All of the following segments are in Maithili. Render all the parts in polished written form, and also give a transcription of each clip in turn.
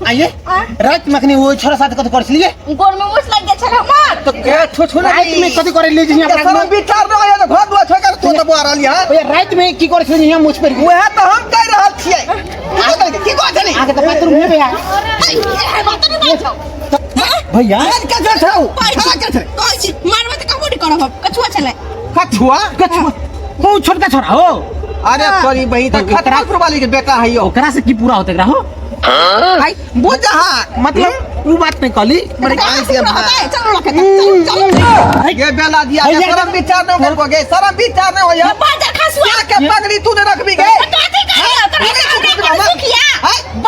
आइए रात में अखनी ओ छोरा साथ कथि करै छलियै गोर में मोच लागि गेल छल हमर तो ए छो ना रात में कथि करै लिए ये शरम विचार न होइए घर दुआर छोड़ के तो तब आ रहली हां भैया रात में की करै छलियै यहाँ मुझ पर वएह तऽ हम कहि रहल छियै की कहै छली आके तऽ बाथरूम हे भैया ए बात नहीं बात छौ भैया के छौ छौ के छौ कहै छी मारबै तऽ कहबो नहि करब हम कछुआ छलै कछुआ कछुआ ओ छोटका छोरा हो अरे तोरी बही तऽ खतरापुर वाली के बेटा है यो ओकरा से की पूरा होते एकरा हो भाई बुझ जहाँ मतलब उ बात नहीं कहली चलो रखे चलो चलो ये बेला दिया के शरम विचार न करबो गे शरम विचार न होया बाजर खसुआ के पगड़ी तू ने रखबी गे कथी कहियो तोरा सुखिया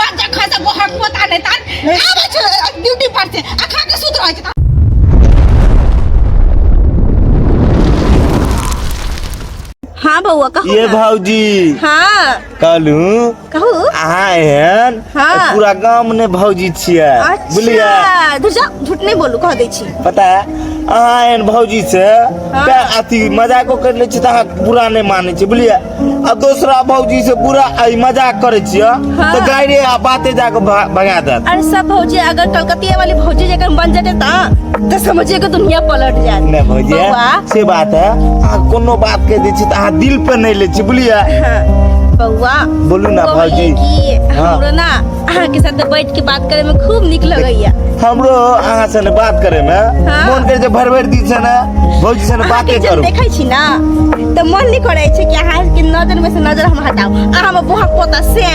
बाजर खसा बहक पता नहीं तान आबै छै ड्यूटी पर से आ खा के सुत रहै छै। हाँ बउआ कहू ये ना। भौजी हाँ कहलू कहू अहाँ एहन हाँ। पूरा गाम ने भौजी छियै बुझलियै अच्छा धुर जा झूठ नहीं बोलू कह दै छी पता है अहाँ एहन भौजी से हाँ। तऽ अथी मजाको कर लै छी तऽ अहाँ बुरा नहि मानै छी बुझलियै आ दोसरा भौजी से बुरा ई मजाक करै छियै हाँ। तऽ गाइरे आ बाते जाके भगा देत अरे सब भौजी अगर कलकतिया वाली भौजी जकर बन जाते ता तो समझिए कि दुनिया पलट जाए नहि भौजी बउआ से बात है अहाँ कोनो बात कहि दै छी तऽ अहाँ दिल पे नहि लै छी बुझलियै हाँ, बउआ बोलू ना कहलियै भौजी। कि हाँ। हमरो ना अहाँ के साथ बैठ के बात करे में खूब निक लगैया हमरो अहाँ से ने बात करे में हाँ। मन करे जे भरि भरि दिन से ने भौजी से ने अहाँके बाते जब करू देखै छी ना तऽ मन नहि करै छै कि अहाँके नजर में से नजर हम हटाउ अहाँ हमर बोहा पोता से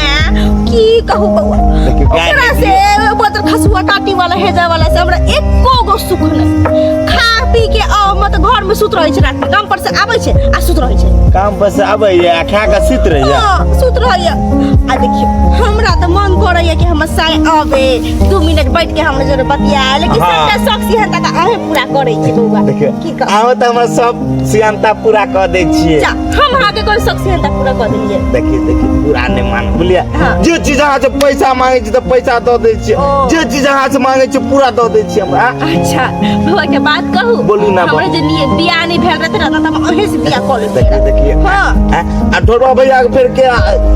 की कहू बौआ देखियौ, गाय ओकरा से बदर खसुआ काटी वाला हेजा वाला से हमरा एको गो सुख नहि खा पी के आउ मत घर में सुत रहै छै रात में काम पर से आबै छै आ सुत रहै छै काम पर से आबैया आ खा के सुति रहैया हाँ, सुत रहैया आ देखियौ हमरा तऽ मन करैया कि हमर साय आबे 2 मिनट बैठ के हमरा जरे बतियाए लेकिन हाँ। सबटा शौक सिहनता तऽ अहें पूरा करै छी बौआ देखियौ की कहू अहाँ तऽ हमर सब सियानता पूरा कऽ दै छियै जा हम अहाँके कोन शौक सिहनता पूरा कऽ देलियै देखिए देखिए पूरा नहि मान बुझलियै हाँ। जे चीज अहाँ से पैसा मांगे छी तऽ पैसा दऽ दै छियै ओ। जे चीज अहाँ से मांगे छी पूरा दऽ दै छियै हमरा अच्छा बौआ के बात कहू बोलू ना, हमरा जे बियाह नहि भेल रहतै ने तऽ हम अहें से बियाह कऽ लेतियै देखिए देखिए हाँ आ ढोरबा भैया के फेर के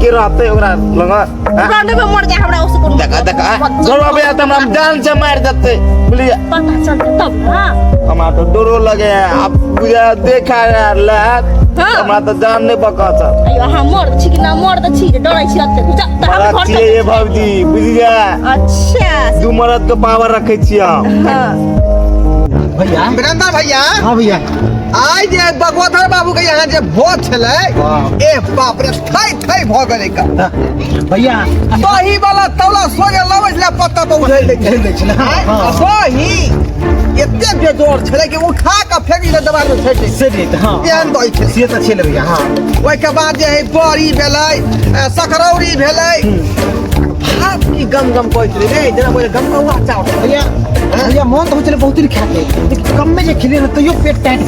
के रहतै ओकरा लग आँ? प्राण में मर जाए हमरा ओसे कोनो देखा देखा ढोरबा भैया तऽ हमरा जान से मारि देतै बुझलियै पता चलते तब ना हमरा तऽ डरो लगे है आब बुझा देखा यार ले हाँ। हमरा तऽ जान नहि बकत अयो अहाँ मर्द छी कि ना मर्द छी जे डरै छी अते जा तऽ हम मरद घर छियै ये भौजी बुझि गेल अच्छा दू मरद के पावर रखै छियै हम हाँ भैया वीरेंद्र भैया हाँ भैया आइ जे भगवधर बाबू के यहाँ जे भोज छलै वाह। ए बाप रे थै थै भऽ गेलै का भैया दही वाला तौला सोगे लबै छलै पत्ता पर उझैल दै छलै दै छलै, हाँ, हाँ। दही एते बेजोड़ छलै कि उठा कऽ फेंक दै दबार में फेंक दै से नहीं हाँ एहन दही छलै से तऽ छलै भैया हाँ ओहिके बाद जे है बड़ी भेलै सकरौरी भेलै भात की गम गम कहै छलै रे जेना बोले गम गम चावल। भैया भैया मन तो होइ छलै बहुत दिन खाके लेकिन कमे जे खेलियै ने तैयो पेट टाइट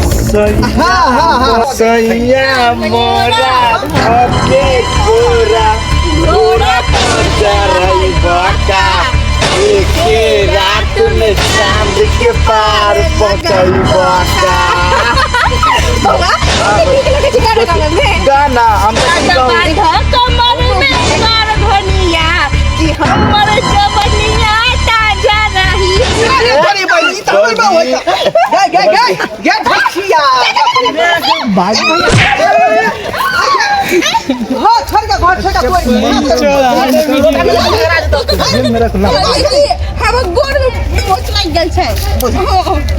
हाँ हाँ हाँ सैया मोरा धके गोरा घोड़ा पर चढ़ई बका एके रात में चांद के पार पहुंचई बका बौआ कते नीक लगै छै गाना गाबै में गाना हम तऽ की कहू बांध कमर में कर धनिया कि हमर जवनिया ताजा रही। अरे बड़ी बड़ी ई तऽ हमर बा होइत गे गे गे गे भैया भाई घर छोड़ के घर छोड़ के कोई हमर गोर में मोच लागि गेल छै।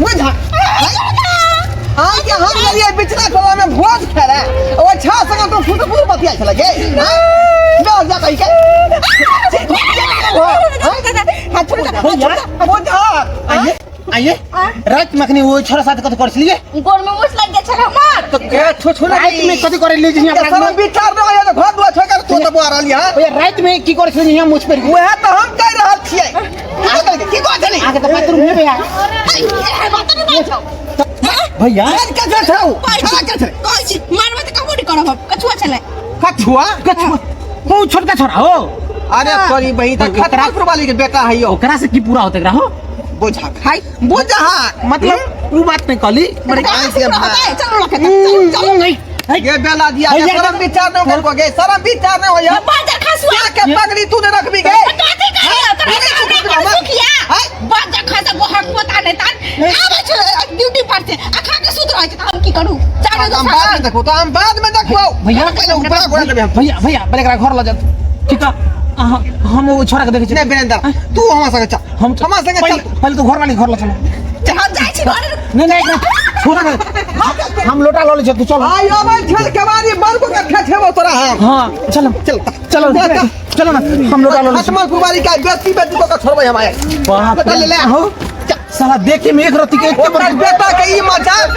बुझा हाँ के हम गेलियै बिचला टोला में भोज खेले ओ छा सका तो फुट फुट बतिया छले गे हाँ जा जा कहि के हाथ छोड़ दे, भैया बुझा आइए आइए रात में अखनी ओ छोरा साथ कथि करै छलियै गोर में मोच लागि गेल छल हमर। तो रात में कथि करै लिए यहाँ शरम विचार न होइए घर दुआर छोड़ के तो तब आ रहली हां भैया रात में की करै छलियै यहाँ मुझ पर वएह तऽ हम कहि रहल छियै की कहै छली आके तऽ बाथरूम हे भैया ए, बात नहि बात छौ। भैया के छौ कहै छी, के छौ कहै छी, मारबै तऽ कहबो नहि करब हम। कछुआ छलै। कछुआ कछुआ ओ छोटका छोरा हो अरे तोरी बही तऽ खतरापुर वाली के बेटा है यो ओकरा से की पूरा होते एकरा हो बुझा खाई बुझा मतलब उ बात नहीं कहली चलो रखे चलो चलो ये बेला दिया के शरम विचार न करबो गे शरम विचार न होइए बाजर खसुआ के पगड़ी तू ने रखबी गे कथी कहियो तोरा देखो तो हम बाद में देखबो। भैया पहिले ऊपर गोड़ा देबै हम। भैया भैया पहिले एकरा घर लऽ जाउ ठीक है। अहाँ हम ओ छोरा के देखै छी। नहीं वीरेंद्र तू हमरा संगे चल। हम हमरा संगे पहिले चल। पहिले तो घर वाली घर लऽ चलो। हम जाइ छी घर। नहीं नहीं, एक मिनट, छोरा के हम लोटा लऽ लै छी तू चल। आइ अबै छल केवाड़ी बंद कऽ के खेचेबो तोरा हम। हाँ चलो चल चलो चलो ना हम लोटा लऽ लै छी। खटमल कुमारी के बेटी बेटी कऽ के छोड़बै हम आइ। बाप बेटा ले ले। हो साला देखे में एक रत्ती के एक ओकर बेटा के ई मजाक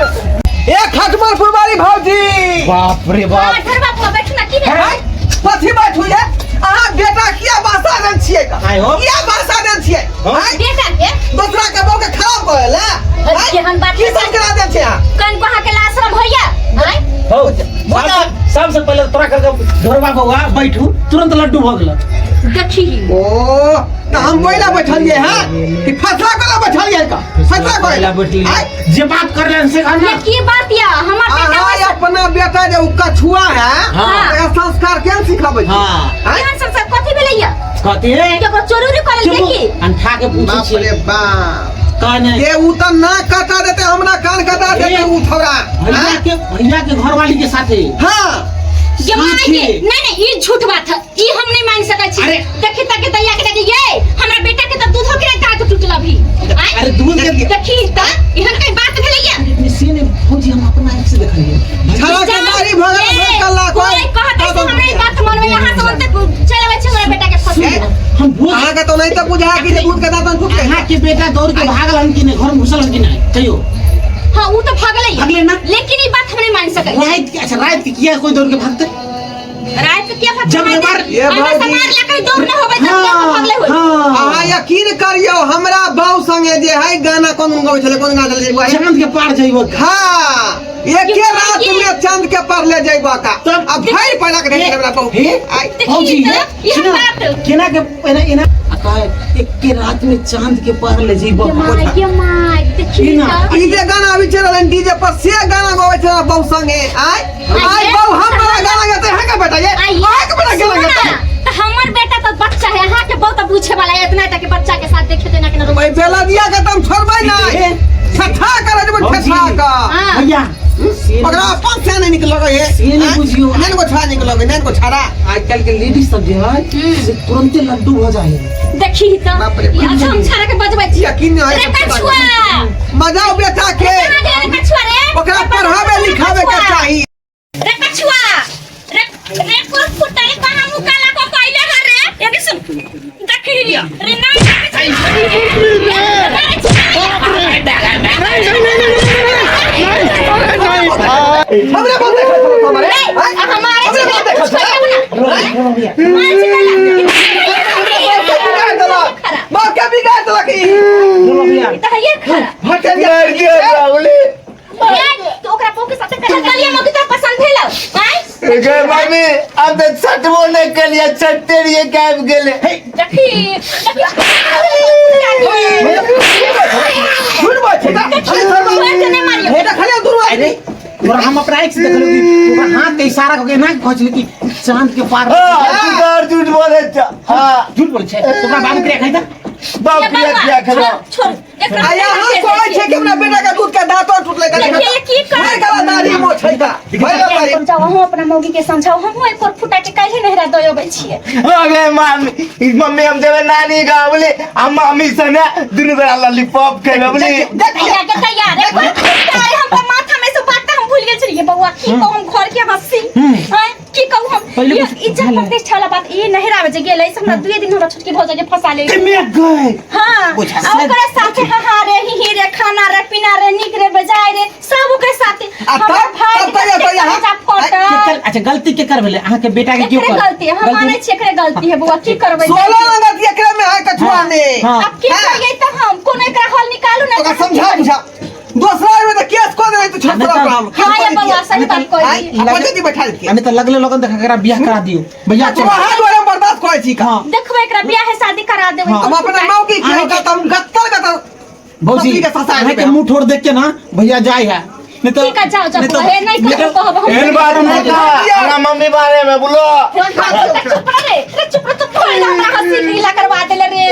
ए खटमल कुमारी भौजी। बाप रे बाप। हाँ, ठहर बाबू, बैठू ना, की भेल? हैं? कथी बैठू ये? अहाँ बेटा किया भाषा देन छियै का? आय हो। किया भाषा देन छियै? हैं? बेटा के? दोसरा के बहू के खराब कऽ ले। हैं? केहन बात की सब करा देन छियै अहाँ? कनको अहाँके लाशरम होइया? आँय? हौ, सबसे पहिले तोरा करके ढोरबा बौआ बैठू तुरंत लड्डू भऽ गेल। देखी। ओ तऽ हम कोइला बैठलियै हैं कि फसला कोइला बैठलियै का? फसला कोइला बैठलियै। आँय? जे बात कर रहे से कहना। ये की बात या? हमर बेटा अहाँ वैसे- अपना बेटा जे उ कछुआ है हाँ। ओकरा संस्कार केहन सिखाबै छी? हाँ। आँय? केहन संस्कार कथी भेलैया? कथी है? केकरो चोरी उरी करल देखी? अंठा के पूछै बाप छियै। रे बाप। कहने। ये उ तऽ नाक कटा देते हमरा कान कटा देते उ थोड़ा। भैया आँय? के भैया के घरवाली के साथे। हाँ। ये माय के साथे। नहीं नहीं ई झूठ बात है, ई हम नहीं मान सकै छी। अरे। देखी तक दैया के देखी ये हमरा बेटा के त दूधो के दांत टूटल अभी। आँय? अरे दूध के देखी त एहन कोई बात भेलैया? से ने भौजी हम अपना आँख से देखलियै। छड़ा के मारी भऽ गेल भरि कल्ला कोई कहत से हमरा ई बात मनमे यहाँ से ओते चल आबै छै हमरा बेटा के फंसे। हम भोज अहाँके तऽ नहीं तऽ बुझा कि जे दूध के दांत टूट अहाँ के बेटा दौड़ के भागल हन कि नहीं, घर में घुसल हन कि नहीं कहियो? हाँ उ तो भागलै। भागलै ना? लेकिन ई बात हम नहीं मान सकै। रात के, अच्छा रात के किया कोई दौड़ के भागते? रात के किया भागते? जब लेबर- ये हमरा भौजी- समार ला कहीं दौड़ न होबै तब किया भागले होई? हाँ। अहाँ यकीन करियौ हमरा बाऊ संगे जे है गाना कोन गबै छलै, कोन गाना छलै बुआ? चांद के पार जइबो। हाँ एके रात में चांद के पार ले जइबो का। तब- आ भरि पैरा के देखै हमरा बहू। हे, आइ। देखी भौजी, त, ई सुनो, बात। केना के एना एना आ कहे एके रात में चांद के पार ले जइबो। ये my, ये my, देखी ई ना। त। ई जे गाना अभी चलल हन डीजे पर से गाना गबै छलै बहू संगे। आइ आइ बहू हमरा गाना गाते है का बेटा ये? आइए। अहाँ के बेटा गाना सुनो गाते? ना, त हमर बेटा तो बच्चा है, अहाँ के बहुत पूछे वाला है, इतना टा के बच्चा के साथ देखे देना के ना ओइ बेला दिया के तुम छोड़बै नहीं। हे। ठठा कर जेबै भौजी। ठठा का। हाँ। भैया, से ओकरा अपन से नहीं निकल लगे है। से नहीं बुझियो। नैन को छड़ा निकल लगे, नैन को छड़ा। आजकल के लेडीज सब जे है से तुरंते लड्डू भ जाए है। देखी त बाप रे बाप। ई अच्छा हम छड़ा के बजबै छी। यकीन नहीं है रे सबके कछुआ। मजाओ बेटा के। कहाँ गेल रे कछुआ रे? ओकरा पढ़ावे लिखावे के चाही। रे कछुआ, रे रे कुरकुटा रे कहाँ मुँह काला को कइले हर रे? एके सुन। देखी रे ना हमरे बात देखै छलो हमारे। रे, हमारे हमरे बात देखै छलो। बिगाड़ देलक। बाप के बिगाड़ देलक ई। बोलो भैया। भटक मार दिया राहुली। तो ओकरा बहू के साथे कहाँ गलिया मौकी तोरा पसंद भेलौ? आँय? गे मम्मी अब तो छठबो नहीं कलिए छठते रहिए गायब गेले। देखी, देखी। झूठ बात छै देखी, छोड़ के नहि मारियौ। बेटा खाली दुनू आदमी। तोरा हम अपना आँख से देखलू कि ओकरा हाथ के इशारा कऽ के एना कहै छलै कि चांद के पार। हाँ तू तो और झूठ बोले छ। हाँ झूठ बोलै छै ओकरा बाबू क्रिया खाइ त बाप ये क्रिया बौआ, क्रिया खेलो। छोड़, छोड़, एकरा आ यहाँ कहै छै कि हमरा बेटा के दूध के दांतो टूटलै का। देखिए, ये की कर- भरि गला दाढ़ी मोछ है का। भरि गला दाढ़ी। समझाओ, अहूँ अपना मौगी के समझाओ, हमहूँ एक और फुटा के काल्हि नहिरा दऽ अबै छियै। अगे मामी मम्मी हम देवे नानी गाँव बोले हम मामी सने दुनू बेरा लॉलीपॉप खेबे बोले। तैयार के तैयार, एक और फुटा रे, हम माथा में से बात हम भूल गेल छलियै बौआ, की कहू हम घर के हंसी। आँय, की कहू हम? पहिले ये कुछ इज्जत भेलै। प्रतिष्ठा वाला बात ई नहिरा में जे गेलै से हमरा दुए दिन हमरा छोटकी भौजा के फंसा ले। मे गए। हाँ, आ ओकरा साथे हाहा रे ही ही रे खाना रे पीना रे नीक रे बजाय रे सब ओकरे साथे। आ हमर तब- भाई तब कहियो के कहियो, हाँ? कलेजा फटल। केकर अच्छा गलती केकर भेलै अहाँ के बेटा के क्यों एकरे कर गलती है, हम मानै छी एकरे गलती है बौआ, की करबै? 16 रंगत एकरे में है कछुआ ने। हाँ। अब की करियै तऽ हम कोनो एकरा हल निकालू ना। ओकरा समझा बुझा। दोसरा में तऽ केस कऽ देबै तऽ छोड़ नहीं तऽ- हम। हाँ ये बौआ सही बात आइ कहलियै। अपन जल्दी बैठा देतियै। आ नहीं तऽ लगले लगन देख एकरा बियाह करा दियौ भैया चलो। वहाँ दुआरे हम बर्दाश्त करै छी का। हाँ। देखबै एकरा बियाह शादी करा देबै। हाँ। हम अपना मौगी के होता तऽ हम गत्तर गत्तर भौजी पति के ससाय अहाँ के देबै। मुंह ठोर देख के ना भैया जाय है नहीं तो ठीक है, जाओ, जाओ, नहीं तो- बौआ, हे, नहीं नहीं तो- कहब हम। एहन बात नहीं था हमरा मम्मी बारे में बोलो। चुप रह रे, रे चुप रह, तू फोन हमरा हंसी लीला करवा देले रे।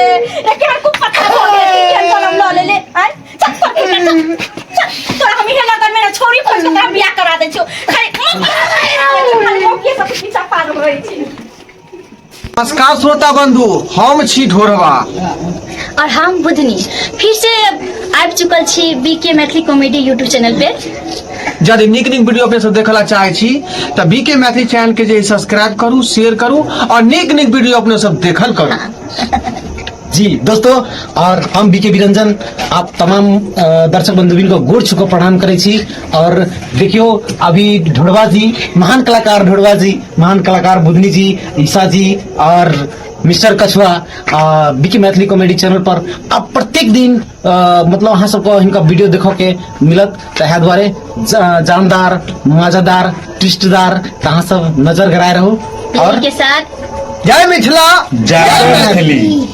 रे केहन खूब पत्थर भऽ गेल, केहन जनम लऽ लेले। आँय, चल, तोर बेटा, चल, चल, तोरा हम इहे लगन में ना छोरी खोज के तोरा बियाह करा दै छियौ। खाली मुँह नमस्कार श्रोता बंधु, हम छी ढोरबा और हम बुधनी फिर से आबि चुकल छी B K Maithili comedy YouTube channel पे। यदि नीक नीक वीडियो अपने सब देखला चाहे छी त बी के मैथिली चैनल के जे सब्सक्राइब करू, शेयर करू और नीक नीक वीडियो अपने सब देखल करू। जी दोस्तों, और हम बीके बिरंजन आप तमाम दर्शक बंधुबिन को गोड़ छुको प्रणाम करै छी। और देखियो अभी ढोड़वा जी, महान कलाकार ढोड़वा जी, महान कलाकार बुधनी जी, ईशा जी और मिस्टर कछुआ बीके मैथिली कॉमेडी चैनल पर अब प्रत्येक दिन मतलब अहाँ सबको हिनका वीडियो देखो के मिलत। तह दुआरे जानदार, मजेदार, ट्विस्टदार, त अहाँ सब नजर गराए रहू। और के साथ जय मिथिला, जय मैथिली।